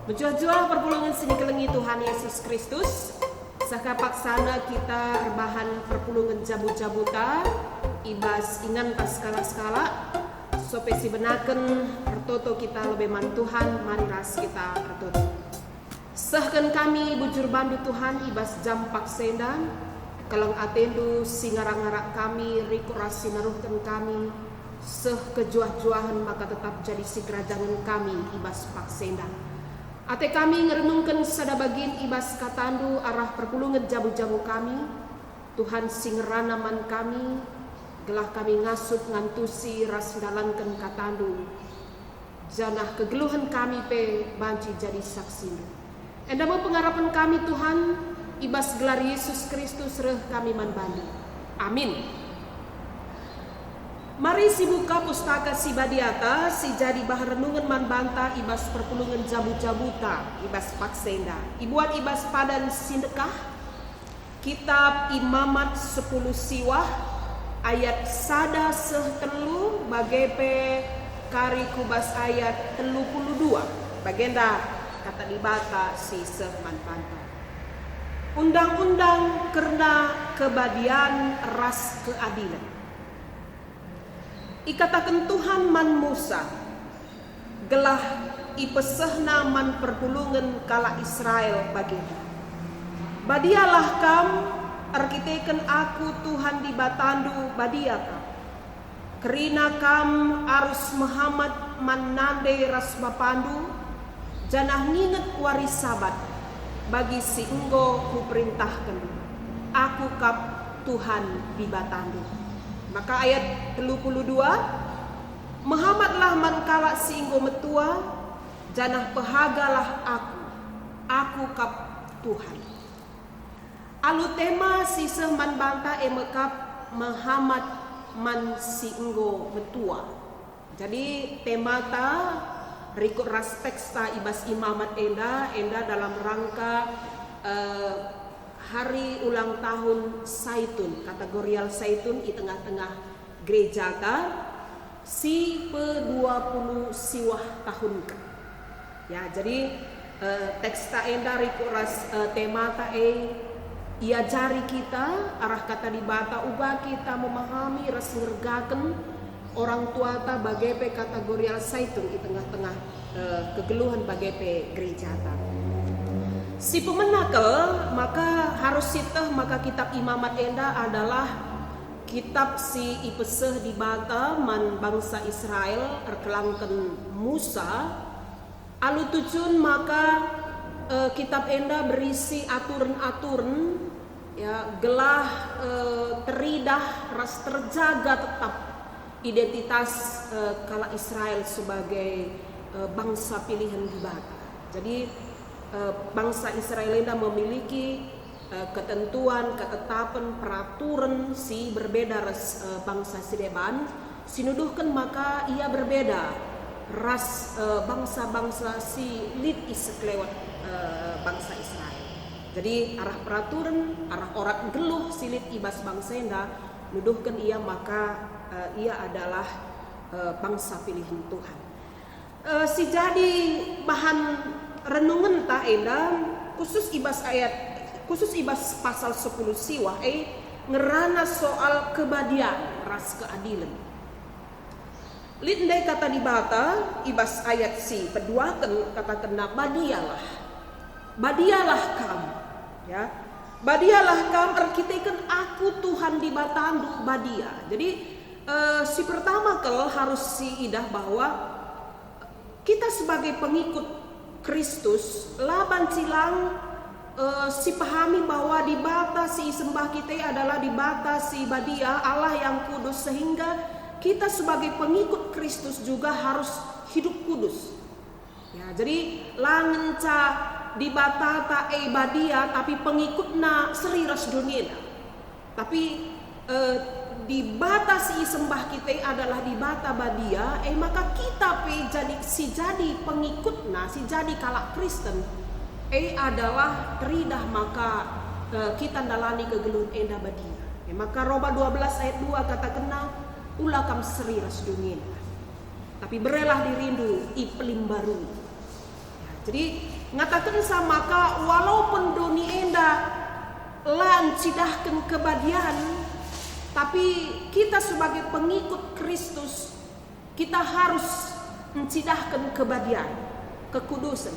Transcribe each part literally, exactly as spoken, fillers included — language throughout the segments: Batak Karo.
Mejuah-juah perpulungen si nikelengi Tuhan Yesus Kristus, seh ka paksana kita erbahan perpulungen jabu-jabuta i bas inganta sekalak-sekalak. Sope sibenaken ertoto kita lebe man Tuhan, mari ras kita ertoto. Sehken kami bujur bandu Tuhan i bas jam paksa enda, keleng atendu si ngarak-ngarak kami, rikut ras si naruhken kami, seh kejuah-juahen maka tetap jadi sikerajangen kami i bas paksa enda. Ate kami ngerenungken sada bagin i bas katandu arah perpulungen jabu-jabu kami, Tuhan si ngerana man kami, gelah kami ngasup ngantusi ras ndalanken katandu, janah kegeluhen kami pe banci jadi saksindu. Enda me pengarapen kami, Tuhan, i bas gelar Yesus Kristus reh kami man bandu. Amin. Mari sibuka Pustaka Si Badiata si jadi bahan renungen man banta i bas perpulungen jabu-jabuta i bas paksa enda. Ibuat i bas padan si ndekah, Kitab Imamat sepuluh Siwah, ayat sada seh telu, bage pe kari ku bas ayat telu puluh dua. Bagenda Kata Dibata si seh man banta. Undang-undang kerna kebadian ras keadilen. Ikataken Tuhan man Musa, gelah ipesehna man perpulungen kalak Israel bagenda, "Badialah kam, erkiteken Aku Tuhan Dibatandu badia kap. Kerina kam arus mehamat man nande ras bapandu, janah nginget wari Sabat, bagi si enggo Kuperintahken. Aku kap Tuhan Dibatandu." Maka ayat telu puluh dua, "Mehamatlah man kalak si enggo metua, janah pehagalah Aku, Aku kap Tuhan." Alu tema si seh man banta e me kap mehamat man si enggo metua. Jadi temata rikut ras teksta i bas Imamat enda, enda dalam rangka, eh, hari ulang tahun Saitun, kategorial Saitun i tengah-tengah gerejata, si pedua puluh siwah tahunken. Ya, jadi, eh, teksta enda rikut ras, eh, temata e iajari kita arah Kata Dibata uga kita memahami ras ngergaken orang tuata bage pe kategorial Saitun i tengah-tengah, eh, kegeluhen bage pe gerejata. Si pemena kal, maka harus sieteh maka kitab Imamat enda adalah kitab si ipeseh Dibata man bangsa Israel erkelangken Musa, alu tujun maka, eh, kitab enda berisi aturen-aturen, ya, gelah, eh, teridah ras terjaga tetap identitas, eh, kalak Israel sebagai, eh, bangsa pilihen Dibata. Jadi, eh, bangsa Israel enda memiliki, eh, ketentuan, ketetapen, peraturen si berbeda ras, eh, bangsa si deban, si nuduhken maka ia berbeda ras, eh, bangsa-bangsa si lit i sekelewet, eh, bangsa Israel. Jadi, arah peraturen, arah orat nggeluh si lit i bas bangsa enda, nuduhken ia maka, eh, ia adalah, eh, bangsa pilihen Tuhan. Eh, si jadi bahan renungenta enda khusus i bas ayat, khusus i bas pasal sepuluh siwah e ngerana soal kebadian ras keadilen. Lit ndai Kata Dibata i bas ayat si peduaken katakenna, "Badialah, badialah kam, ya, badialah kam erkiteken Aku Tuhan Dibatandu badia." Jadi, eh, si pertama kal harus siidah bahwa kita sebagai pengikut Kristus, la banci lang, eh, sipahami bahwa Dibata si isembah kita adalah Dibata si badia, Allah yang kudus, sehingga kita sebagai pengikut Kristus juga harus hidup kudus. Ya, jadi la ngenca Dibatata e badia, tapi pengikutna seri ras doni enda. Tapi, eh, Dibata si isembah kita adalah Dibata badia, e maka kita pe jadi, si jadi pengikutna, si jadi kalak Kristen, e adalah teridah maka, eh, kita ndalani kegeluhen enda badia. E maka Roma dua belas ayat dua katakenna, "Ula kam seri ras doni enda, tapi berelah dirindu ipelimbarui." Jadi, Ngatakensa maka walaupun doni enda la ncidahken kebadian, tapi kita sebagai pengikut Kristus, kita harus ncidahken kebadian, kekudusen.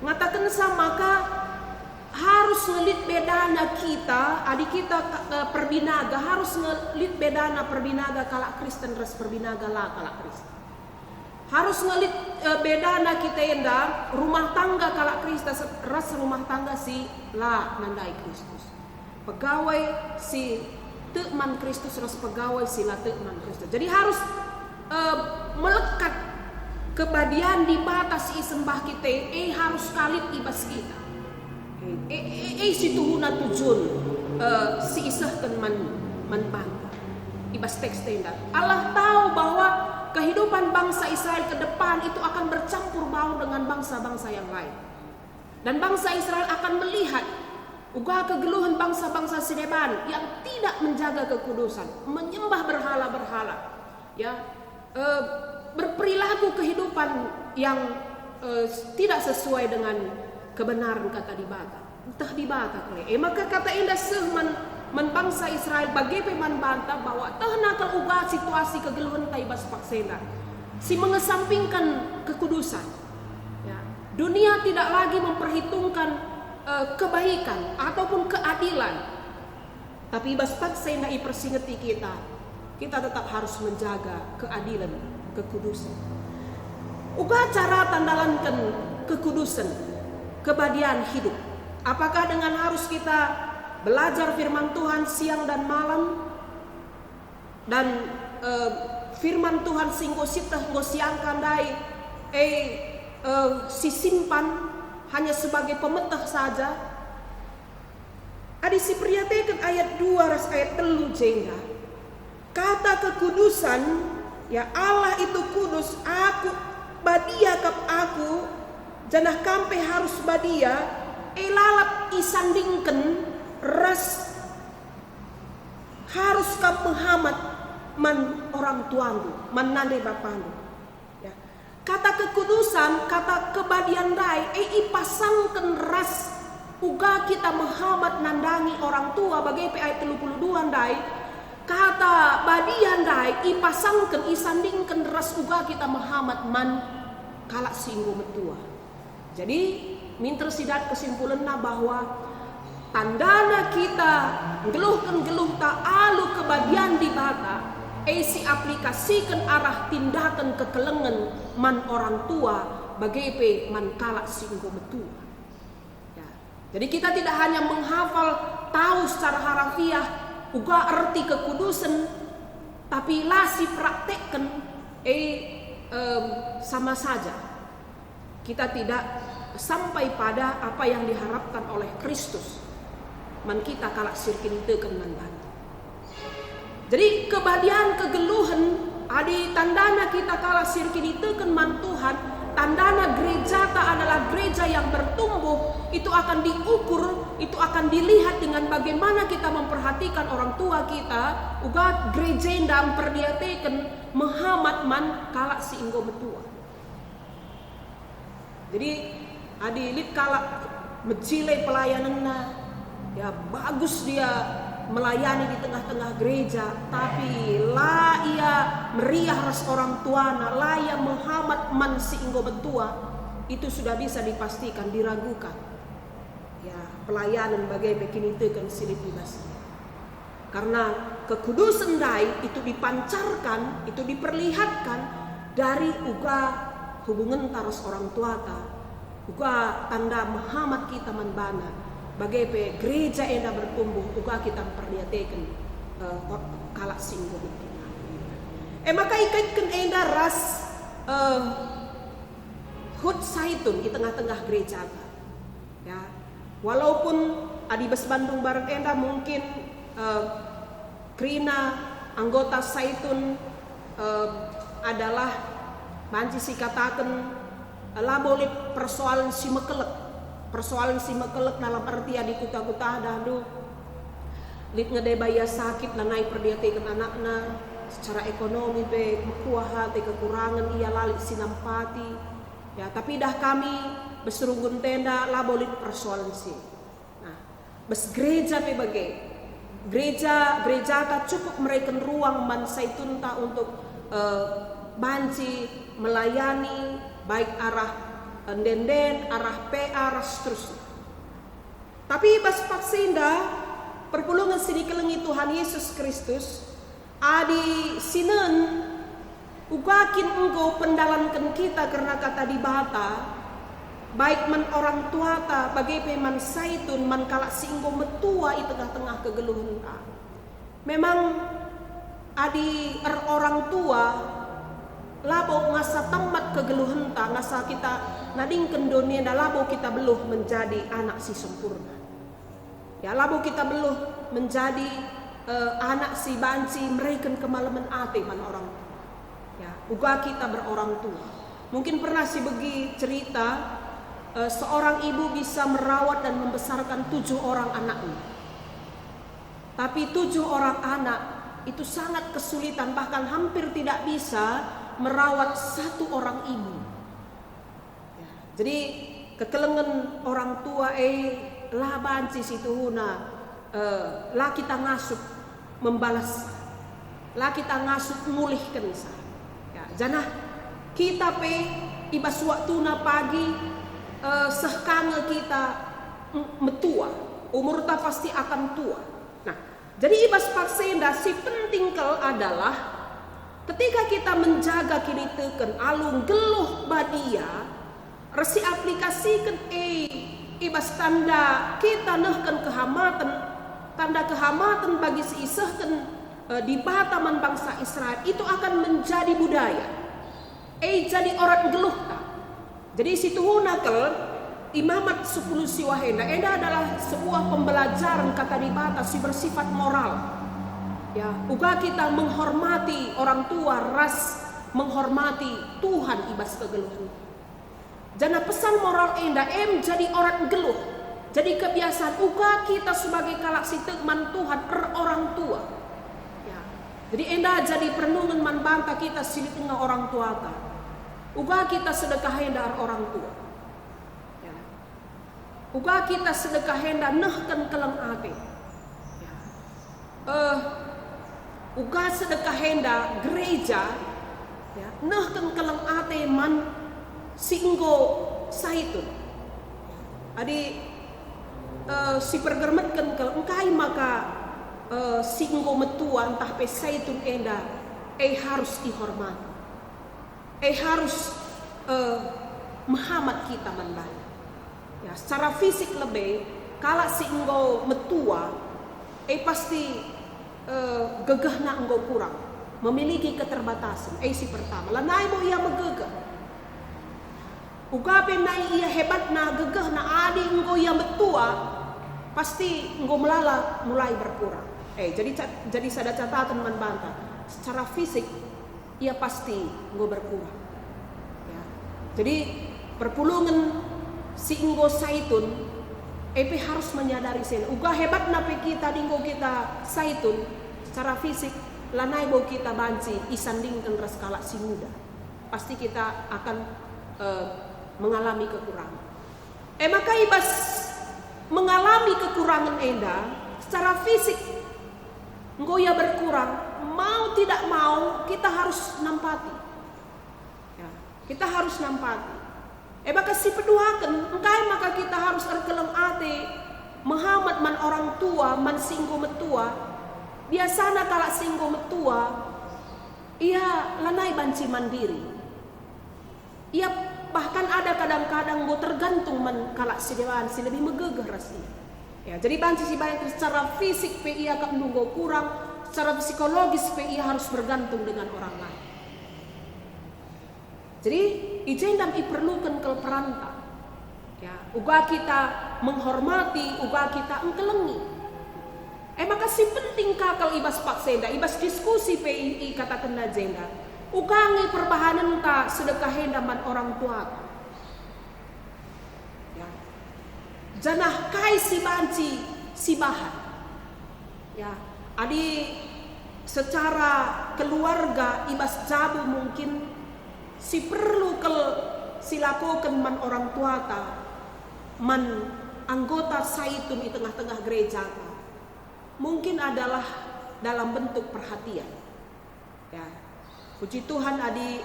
Ngatakensa maka harus nge lit bedana kita, adi kita, eh, perbinaga, harus nge lit bedana perbinaga kalak Kristen ras perbinaga la kalak Kristen. Harus nge lit, eh, bedana kita enda rumah tangga kalak Kristen ras rumah tangga si la nandai Kristus. Pegawai si tek man Kristus ras pegawai si la tek man Kristus. Jadi harus, eh, melekat kebadian Dibata si isembah kita, eh, harus ka lit i bas kita. Eh, eh, eh, eh, si tuhuna tujun, eh, si isehken man, man banta. I bas teks enda, Allah tahu bahwa kehidupan bangsa Israel ke depan itu akan bercampur baur dengan bangsa-bangsa yang lain. Dan bangsa Israel akan melihat uga kegeluhen bangsa-bangsa si deban yang tidak menjaga kekudusan, menyembah berhala-berhala, ya, eh, berperilaku kehidupan yang, eh, tidak sesuai dengan kebenaran kata Dibata. Ntah Dibata kali. E maka kata enda seh man, man bangsa Israel, bage pe man banta, bahwa tehna kal uga situasi kegeluhenta i bas paksa enda si mengesampingkan kekudusan. Ya, dunia tidak lagi memperhitungkan, eh, kebaikan ataupun keadilan. Tapi i bas paksa enda ipersingeti kita, kita tetap harus menjaga keadilan, kekudusan. Uga cara tandalanken kekudusan, kebadian hidup. Apakah dengan harus kita belajar firman Tuhan siang dan malam? Dan, eh, firman Tuhan si enggo sieteh, enggo siangka ndai, eh, eh, sisimpan hanya sebagai pemeteh saja? Adi siperdiateken ayat dua ras ayat telu jenda, kata kekudusan, ya, Allah itu kudus, aku, badia kap aku, janah kam pe harus badia, e lalap isandingken ras harus kam mehamat man orang tuandu, man nande bapandu. Ya. Kata kekudusan, kata kebadian ndai, e, ipasangken ras uga kita mehamat nandangi orang tua, bage pe ayat telu puluh dua ndai, kata badia ndai ipasangken, isandingken ras uga kita mehamat man kalak si enggo metua. Jadi, minter si dat kesimpulenna bahwa tandana kita nggeluhken geluhta alu kebadian Dibata, e si aplikasiken arah tindaken kekelengen man orang tua, bage pe man kalak si enggo metua. Ya. Jadi kita tidak hanya menghafal, tahu secara harafiah uga erti kekudusen, tapi la sipraktekken, e, em, sama saja. Kita tidak sampai pada apa yang diharapkan oleh Kristus man kita kalak si erkiniteken man baNa. Jadi, kebadian kegeluhen, adi tandana kita kalak si erkiniteken man Tuhan, tandana gerejata adalah gereja yang bertumbuh, itu akan diukur, itu akan dilihat dengan bagaimana kita memperhatikan orang tua kita, uga gereja enda mperdiateken mehamat man kalak si enggo metua. Jadi, adi lit kalak mejile pelayanenna, ya, bagus dia melayani di tengah-tengah gereja, tapi la ia meriah ras orang tuana, la ia mehamat man si enggo metua, itu sudah bisa dipastikan, diragukan. Ya, pelayanen bage pe kiniteken si lit i bas ia. Karena kekudusen ndai itu dipancarkan, itu diperlihatkan dari uga hubungenta ras orang tuata, uga tanda mehamat kita man bana, bage pe gereja enda bertumbuh, uga kita mperdiateken, eh, kalak si enggo metua. E maka ikaitken enda ras, eh, hut saitun i tengah-tengah gerejata. Ya, walaupun adi bas Bandung Barat enda mungkin, eh, kerina anggota saitun, eh, adalah banci sikataken, eh, labo lit persoalen si mekelek. Persoalen si mekelek dalam erti adi kuta-kuta dahndu lit nge deba ia sakit, lanai perdiateken anakna, secara ekonomi pe mekuah ate, kekurangen ia, la lit si nampati. Ya, tapi idah kami, bas runggun tenda labo lit persoalan si. Nah, bas gereja pe bage. Gereja, gerejata cukup mereken ruang man saitunta untuk, eh, banci melayani, baik arah, eh, ende-enden, arah P A, ras seterusnya. Tapi bas paksa enda, perpulungen si dikelengi Tuhan Yesus Kristus, adi sinen, uga kin enggo pendalanken kita kerna Kata Dibata, baik man orang tuata, bage pe man saitun, man kalak si enggo metua i tengah-tengah kegeluhenta? Memang adi er orang tua, labo ngasa temmat kegeluhenta, ngasa kita nadingken doni enda, labo kita beluh menjadi anak si sempurna. Ya, labo kita beluh menjadi, eh, anak si banci mereken kemalemen ate man orang tua. Ya, uga kita berorang tua. Mungkin pernah si begi cerita, eh, seorang ibu bisa merawat dan membesarkan tujuh orang anaknya. Tapi tujuh orang anak itu sangat kesulitan, bahkan hampir tidak bisa merawat satu orang ibu. Ya, jadi kekelengen orang tua e la banci situhuna, eh, la kita ngasup membalas, la kita ngasup ngulihkensa. Ya, janah kita pe i bas waktuna pagi, eh, seh ka nge kita m-, metua, umurta pasti akan tua. Nah, jadi i bas paksa enda si penting kal adalah ketika kita menjaga kiniteken alu nggeluh badia, ras siaplikasiken e i bas tanda kita nehken kehamaten, tanda kehamaten bagi si isehken, eh, Dibata man bangsa Israel, itu akan menjadi budaya. E jadi orat nggeluhta. Jadi situhuna kal, Imamat sepuluh Siwah enda, enda adalah sebuah pembelajaran Kata Dibata si bersifat moral. Ya, uga kita menghormati orang tua ras menghormati Tuhan i bas kegeluhen. Janah pesan moral enda em jadi orat nggeluh. Jadi kebiasaan uga kita sebagai kalak si tek man Tuhan er orang tua. Ya. Jadi enda jadi perenungen man banta kita si lit denga orang tuata. Uga kita sedekah enda er orang tua. Ya. Uga kita sedekah enda nehken keleng ate. Ya. Eh, uga sedekah enda gereja, ya, nehken keleng ate man si enggo saitun. Adi, eh, si pergermetken kal engkai maka, eh, si enggo metua ntah pe saitun enda, eh, harus ihormati. Eh, harus, eh, mehamat kita man bana. Ya, secara fisik lebe, kalak si enggo metua, eh, pasti, eh, gegehna enggo kurang, memiliki keterbatasan. Eh, si pertama, lanai bo ia megegeh. Uga pe nai ia hebatna, gegehna, adi enggo ia metua, pasti enggo melala mulai berkurang. Eh, jadi cat-, jadi sada catatan man banta. Secara fisik, ia pasti enggo berkurang. Ya. Jadi, perpulungen si enggo saitun, e pe harus menyadari si enda. Uga hebatna pe kita adi enggo kita saitun, secara fisik, lanai bo kita banci isandingken ras kalak si nguda. Pasti kita akan, eh, mengalami kekurangan. E maka i bas mengalami kekurangan enda, secara fisik enggo ia berkurang, mau tidak mau kita harus nampati. Ya, kita harus nampati. E maka si peduaken, engkai maka kita harus erkeleng ate, mehamat man orang tua, man si enggo metua? Biasana kalak si enggo metua, ia lanai banci mandiri. Ia bahkan ada kadang-kadang enggo tergantung man kalak si deban si lebih megegeh ras ia. Ya, jadi banci sibayangken secara fisik pe ia kap enggo kurang, secara psikologis pe ia harus bergantung dengan orang lain. Jadi, i jenda iperluken kal peranta. Ya, uga kita menghormati, uga kita engkelengi. E maka si penting ka kal i bas paksa enda, i bas diskusi pe i-, ikatakenna jenda. Uga nge perbahanenta sedekah enda man orang tuata. Ya. Janah kai si banci sibahan? Ya, adi secara keluarga i bas jabu mungkin si perlu kal Silakoken man orang tuata, man anggota Saitun i tengah-tengah gerejata, mungkin adalah dalam bentuk perhatian. Ya, puji Tuhan, adi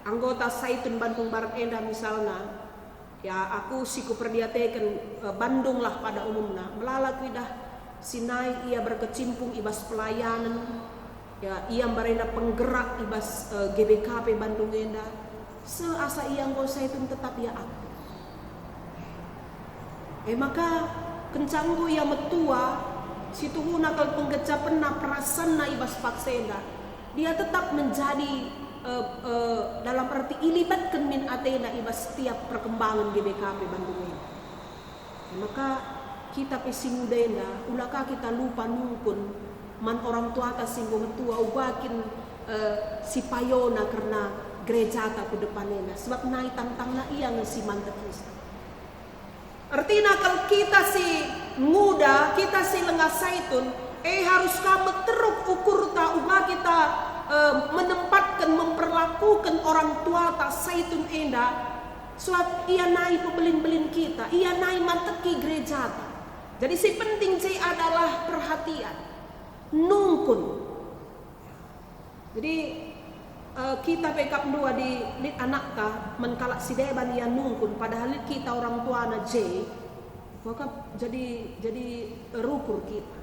anggota Saitun Bandung Barat enda misalna, ya, aku si kuperdiateken, eh, Bandunglah pada umumna, melala kuidah si nai ia berkecimpung i bas pelayanen, ya, ia mbarenda penggerak i bas, eh, G B K P Bandung enda, seh asa ia enggo Saitun tetap ia aktif. E maka, kenca enggo ia metua, situhuna kal penggejapenna perasanna i bas paksa enda, dia tetap menjadi, eh, eh, dalam arti ilibatken min atena i bas setiap perkembangan G B K P Bandung enda. E maka, kita pe si nguda enda, ula ka kita lupa nungkun man orang tuata si enggo metua, uga kin, eh, sipayona kerna gerejata ku depan enda, sebab nai tangtangna ia nge si mantekisa. Ertina kal kita si nguda, kita si langa Saitun, e harus ka meteruk ukurta uga kita, eh, menempatken, memperlakuken orang tuata Saitun enda, sebab ia nai pebelin-belin kita, ia nai manteki gerejata. Jadi si penting je adalah perhatian, nungkun. Jadi, eh, kita pe kap ndua adi lit anakta man kalak si deban ia nungkun, padahal lit kita orang tuana je, maka jadi, jadi rukur kita.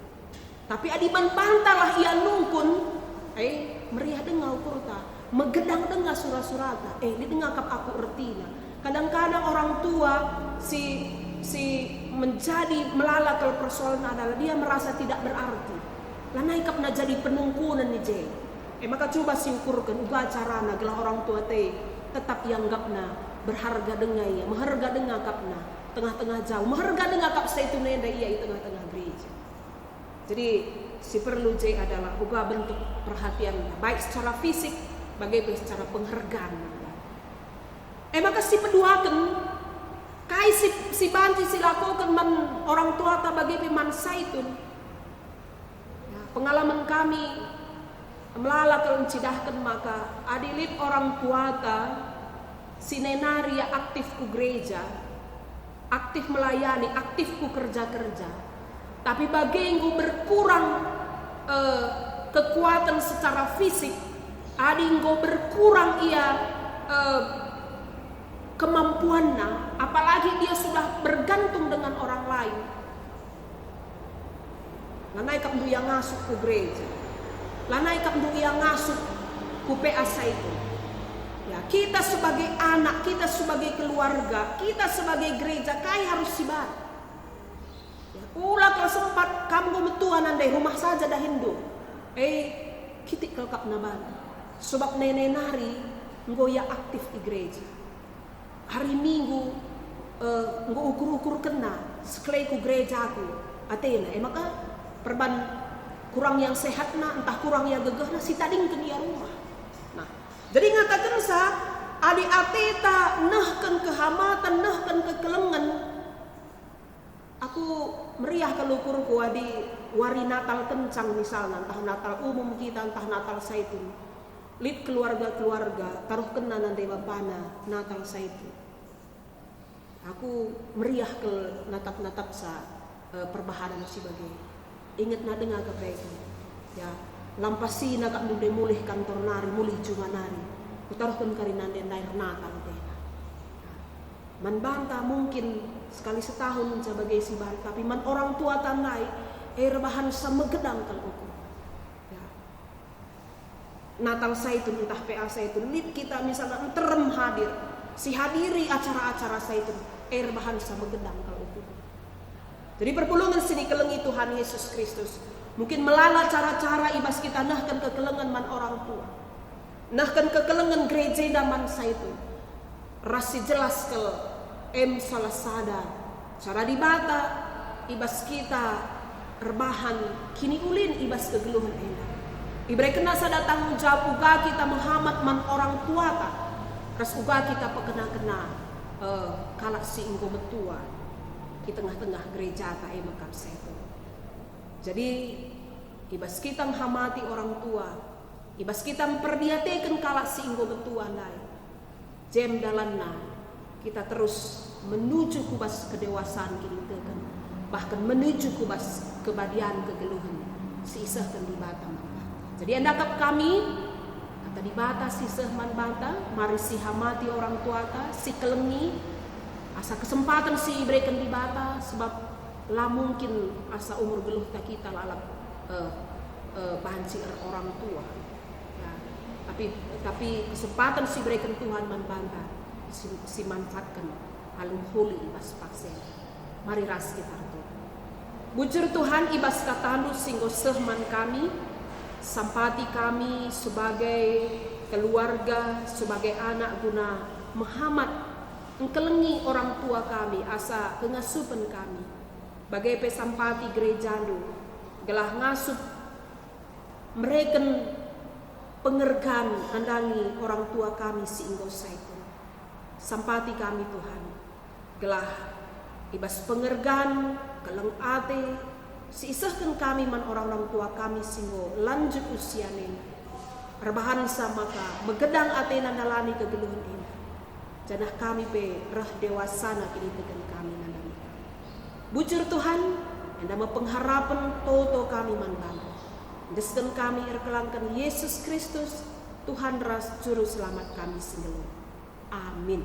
Tapi adi man bantalah ia nungkun, eh, meriah denga ukurta, megedang denga sura-surata, eh, lit denga kap aku ertina. Kadang-kadang orang tua si, si menjadi melala kal persoalan adalah dia merasa tidak berarti. Lanai kap na jadi penungkunen i je. E maka coba siukurken uga carana gelah orang tua te tetap ianggapna berharga denga ia, meherga denga kapna tengah-tengah jabu, meherga denga kap Saitun enda ia i tengah-tengah gereja. Jadi, si perlu je adalah uga bentuk perhatian, baik secara fisik, bage pe secara penghergan. E maka sipeduaken, kai si, si banci silakoken man orang tuata bage pe man Saitun? Ya, pengalaman kami melala kal ncidahken maka adi lit orang tuata si nai nari ia aktif ku gereja, aktif melayani, aktif ku kerja-kerja, tapi bage enggo berkurang, eh, kekuatan secara fisik, adi enggo berkurang ia, eh, kemampuanna, apalagi dia sudah bergantung dengan orang lain, lanai kap ndu ia ngasup ku gereja. Lanai kap ndu ia ngasup ku P A Saitun. Ya, kita sebagai anak, kita sebagai keluarga, kita sebagai gereja, kai harus sibahan? Ya, ula kal sempat kam enggo metua nande rumah saja dahinndu. Eh, kitik kal kap na bana. Sebab nai-nai nari enggo ia aktif i gereja. Hari Minggu, eh, enggo ukur-ukurkenna, sekelai ku gerejaku, atena. E maka perban kurang yang sehatna, ntah kurang yang gegehna, sitadingken ia rumah. Nah, jadi ngatakensa, adi ateta nehken kehamaten, nehken kekelengen, aku meriah kal ukurku adi wari Natal kencang misalna, ntah Natal umum kita, ntah Natal Saitun. Lit keluarga-keluarga taruhkenna nande bapana Natal Saitun. Aku meriah kal natap-natapsa, eh, perbahanen si bage. Ingetna denga kepe. Ya, lampasina kap ndunde mulih kantor nari, mulih juma nari. Kutaruhken kari nande ndai ernatal atena. Man banta mungkin sekali setahun ngenca bage sibahan, tapi man orang tuata ndai, eh, erbahansa megedang kal ukur. Ya. Natal Saitun ntah P A Saitun, lit kita misalna nterem hadir, sihadiri acara-acara Saitun, eh, erbahansa megedang kal ukur. Jadi perpulungen si dikelengi Tuhan Yesus Kristus, mungkin melala cara-cara i bas kita nehken kekelengen man orang tua, nehken kekelengen gereja enda man Saitun. Ras si jelas kal, em salah sada cara Dibata i bas kita erbahan kiniulin i bas kegeluhen enda. IberekenNa sada tanggung jawab uga kita mehamat man orang tuata, ras uga kita pekena-kena, eh, kalak si enggo metua i tengah-tengah gerejata e mekap Saitun. Jadi, i bas kita nghamati orang tua, i bas kita mperdiateken kalak si enggo metua ndai, jem dalanna Kita terus menuju ku bas kedewasaan kiniteken, bahkan menuju ku bas kebadian kegeluhen si isehken Dibata man banta. Jadi, enda kap kami, Kata Dibata si seh man banta, mari sihamati orang tuata, sikelengi, asa kesempaten si ibereken Dibata, sebab la mungkin asa umur geluhta kita lalap, eh, eh, banci er-, orang tua. Ya, tapi, tapi kesempatan si ibereken Tuhan man banta, si, si manfaatken alu mehuli i bas paksa enda. Mari ras kita ertoto. Bujur Tuhan, i bas kataNdu si enggo seh man kami, sampati kami sebagai keluarga, sebagai anak guna mehamat, engkelengi orang tua kami asa pengasupen kami. Bage pe sampati gerejaNdu, gelah ngasup mereken pengergan nandangi orang tua kami si enggo saikun. Sampati kami, Tuhan, gelah i bas pengergan, keleng ate, si isehken kami man orang-orang tua kami si enggo lanjut usia enda, erbahanca maka megedang atena ndalani kegeluhen enda, janah kami pe reh dewasana kiniteken kami nandangi Kam. Bujur Tuhan, enda me pengharapen toto kami man Banta. Endesken kami erkelangken Yesus Kristus, Tuhan ras Juru Selamat kami si nggeluh. Amin.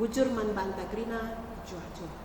Bujur man banta kerina, mejuah-juah.